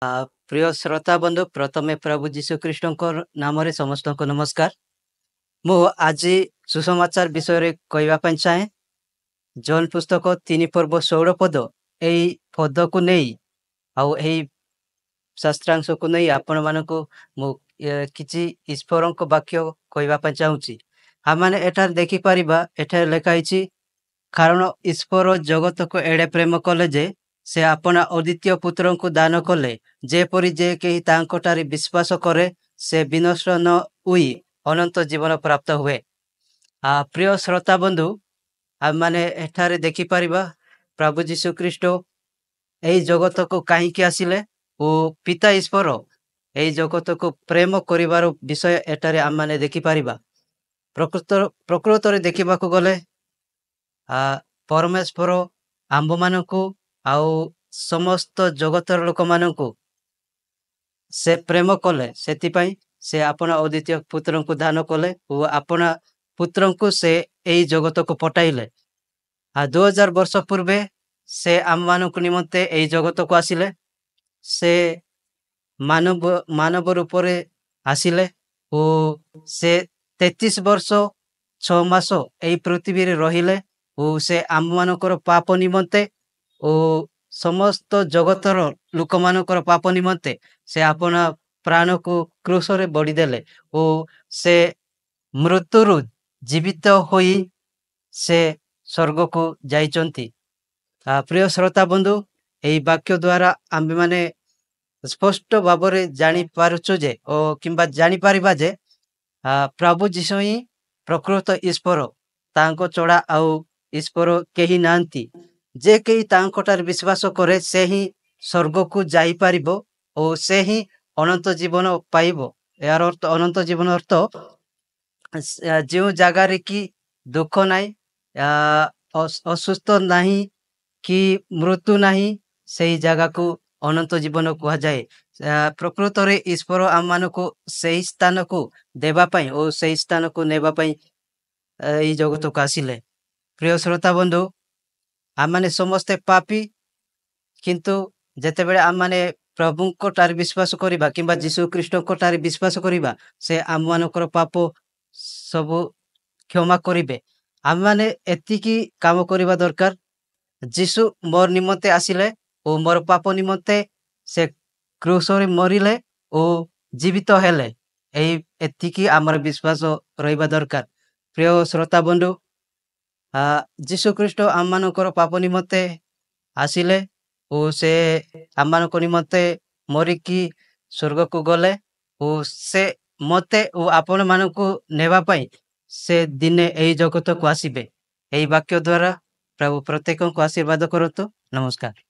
ପ୍ରିୟ ଶ୍ରୋତା ବନ୍ଧୁ, ପ୍ରଥମେ ପ୍ରଭୁ ଯୀଶୁ ଖ୍ରୀଷ୍ଟଙ୍କ ନାମରେ ସମସ୍ତଙ୍କୁ ନମସ୍କାର। ମୁଁ ଆଜି ସୁସମାଚାର ବିଷୟରେ କହିବା ପାଇଁ ଚାହେଁ। ଜନ୍ ପୁସ୍ତକ 3 ପର୍ବ 16 ପଦ, ଏଇ ପଦକୁ ନେଇ ଆଉ ଏହି ଶାସ୍ତ୍ରାଂଶକୁ ନେଇ ଆପଣମାନଙ୍କୁ ମୁଁ କିଛି ଈଶ୍ୱରଙ୍କ ବାକ୍ୟ କହିବା ପାଇଁ ଚାହୁଁଛି। ଆମେମାନେ ଏଠାରେ ଦେଖିପାରିବା, ଏଠାରେ ଲେଖା ହେଇଛି, କାରଣ ଈଶ୍ୱର ଜଗତକୁ ଏଡ଼େ ପ୍ରେମ କଲେ ଯେ ସେ ଆପଣା ଅଦ୍ୱିତୀୟ ପୁତ୍ରଙ୍କୁ ଦାନ କଲେ, ଯେପରି ଯେ କେହି ତାଙ୍କଠାରେ ବିଶ୍ୱାସ କରେ ସେ ବିନଷ୍ଟ ନ ହୋଇ ଅନନ୍ତ ଜୀବନ ପ୍ରାପ୍ତ ହୁଏ। ପ୍ରିୟ ଶ୍ରୋତା ବନ୍ଧୁ, ଆମେମାନେ ଏଠାରେ ଦେଖିପାରିବା ପ୍ରଭୁ ଯୀଶୁ ଖ୍ରୀଷ୍ଟ ଏହି ଜଗତକୁ କାହିଁକି ଆସିଲେ ଓ ପିତା ଈଶ୍ୱର ଏହି ଜଗତକୁ ପ୍ରେମ କରିବାର ବିଷୟ ଏଠାରେ ଆମେମାନେ ଦେଖିପାରିବା। ପ୍ରକୃତରେ ଦେଖିବାକୁ ଗଲେ ପରମେଶ୍ୱର ଆମ୍ଭମାନଙ୍କୁ ଆଉ ସମସ୍ତ ଜଗତର ଲୋକମାନଙ୍କୁ ସେ ପ୍ରେମ କଲେ, ସେଥିପାଇଁ ସେ ଆପଣା ଅଦ୍ୱିତୀୟ ପୁତ୍ରଙ୍କୁ ଦାନ କଲେ ଓ ଆପଣା ପୁତ୍ରଙ୍କୁ ସେ ଏହି ଜଗତକୁ ପଠାଇଲେ। ଆଉ 2000 ବର୍ଷ ପୂର୍ବେ ସେ ଆମମାନଙ୍କ ନିମନ୍ତେ ଏହି ଜଗତକୁ ଆସିଲେ। ସେ ମାନବ ରୂପରେ ଆସିଲେ ଓ ସେ 33 ବର୍ଷ 6 ମାସ ଏହି ପୃଥିବୀରେ ରହିଲେ ଓ ସେ ଆମମାନଙ୍କର ପାପ ନିମନ୍ତେ ଓ ସମସ୍ତ ଜଗତର ଲୋକମାନଙ୍କର ପାପ ନିମନ୍ତେ ସେ ଆପଣା ପ୍ରାଣକୁ କ୍ରୁଶରେ ବଳିଦେଲେ ଓ ସେ ମୃତ୍ୟୁରୁ ଜୀବିତ ହୋଇ ସେ ସ୍ୱର୍ଗକୁ ଯାଇଛନ୍ତି। ପ୍ରିୟ ଶ୍ରୋତା ବନ୍ଧୁ, ଏହି ବାକ୍ୟ ଦ୍ୱାରା ଆମ୍ଭେମାନେ ସ୍ପଷ୍ଟ ଭାବରେ ଜାଣିପାରୁଛୁ ଯେ ଓ କିମ୍ବା ଜାଣିପାରିବା ଯେ ପ୍ରଭୁ ଯୀଶୁ ହିଁ ପ୍ରକୃତ ଈଶ୍ୱର, ତାଙ୍କ ଛଡ଼ା ଆଉ ଈଶ୍ୱର କେହି ନାହାନ୍ତି। ଯେ କେହି ତାଙ୍କଠାରେ ବିଶ୍ୱାସ କରେ ସେ ହିଁ ସ୍ୱର୍ଗକୁ ଯାଇପାରିବ ଓ ସେ ହିଁ ଅନନ୍ତ ଜୀବନ ପାଇବ। ଏହାର ଅର୍ଥ, ଅନନ୍ତ ଜୀବନ ଅର୍ଥ ଯେଉଁ ଜାଗାରେ କି ଦୁଃଖ ନାହିଁ, ଅସୁସ୍ଥ ନାହିଁ କି ମୃତ୍ୟୁ ନାହିଁ, ସେଇ ଜାଗାକୁ ଅନନ୍ତ ଜୀବନ କୁହାଯାଏ। ପ୍ରକୃତରେ ଈଶ୍ୱର ଆମମାନଙ୍କୁ ସେଇ ସ୍ଥାନକୁ ଦେବା ପାଇଁ ଓ ସେଇ ସ୍ଥାନକୁ ନେବା ପାଇଁ ଏଇ ଜଗତକୁ ଆସିଲେ। ପ୍ରିୟ ଶ୍ରୋତା ବନ୍ଧୁ, ଆମମାନେ ସମସ୍ତେ ପାପୀ, କିନ୍ତୁ ଯେତେବେଳେ ଆମମାନେ ପ୍ରଭୁଙ୍କ ଠାରେ ବିଶ୍ୱାସ କରିବା କିମ୍ବା ଯୀଶୁ ଖ୍ରୀଷ୍ଟଙ୍କ ଠାରେ ବିଶ୍ୱାସ କରିବା, ସେ ଆମମାନଙ୍କର ପାପ ସବୁ କ୍ଷମା କରିବେ। ଆମେମାନେ ଏତିକି କାମ କରିବା ଦରକାର, ଯୀଶୁ ମୋର ନିମନ୍ତେ ଆସିଲେ ଓ ମୋର ପାପ ନିମନ୍ତେ ସେ କ୍ରୁଶରେ ମରିଲେ ଓ ଜୀବିତ ହେଲେ, ଏଇ ଏତିକି ଆମର ବିଶ୍ୱାସ ରହିବା ଦରକାର। ପ୍ରିୟ ଶ୍ରୋତା ବନ୍ଧୁ, ଯୀଶୁ ଖ୍ରୀଷ୍ଟ ଆମମାନଙ୍କର ପାପ ନିମନ୍ତେ ଆସିଲେ ଓ ସେ ଆମମାନଙ୍କ ନିମନ୍ତେ ମରିକି ସ୍ୱର୍ଗକୁ ଗଲେ ଓ ସେ ମତେ ଓ ଆପଣମାନଙ୍କୁ ନେବା ପାଇଁ ସେ ଦିନେ ଏହି ଜଗତକୁ ଆସିବେ। ଏହି ବାକ୍ୟ ଦ୍ୱାରା ପ୍ରଭୁ ପ୍ରତ୍ୟେକଙ୍କୁ ଆଶୀର୍ବାଦ କରନ୍ତୁ। ନମସ୍କାର।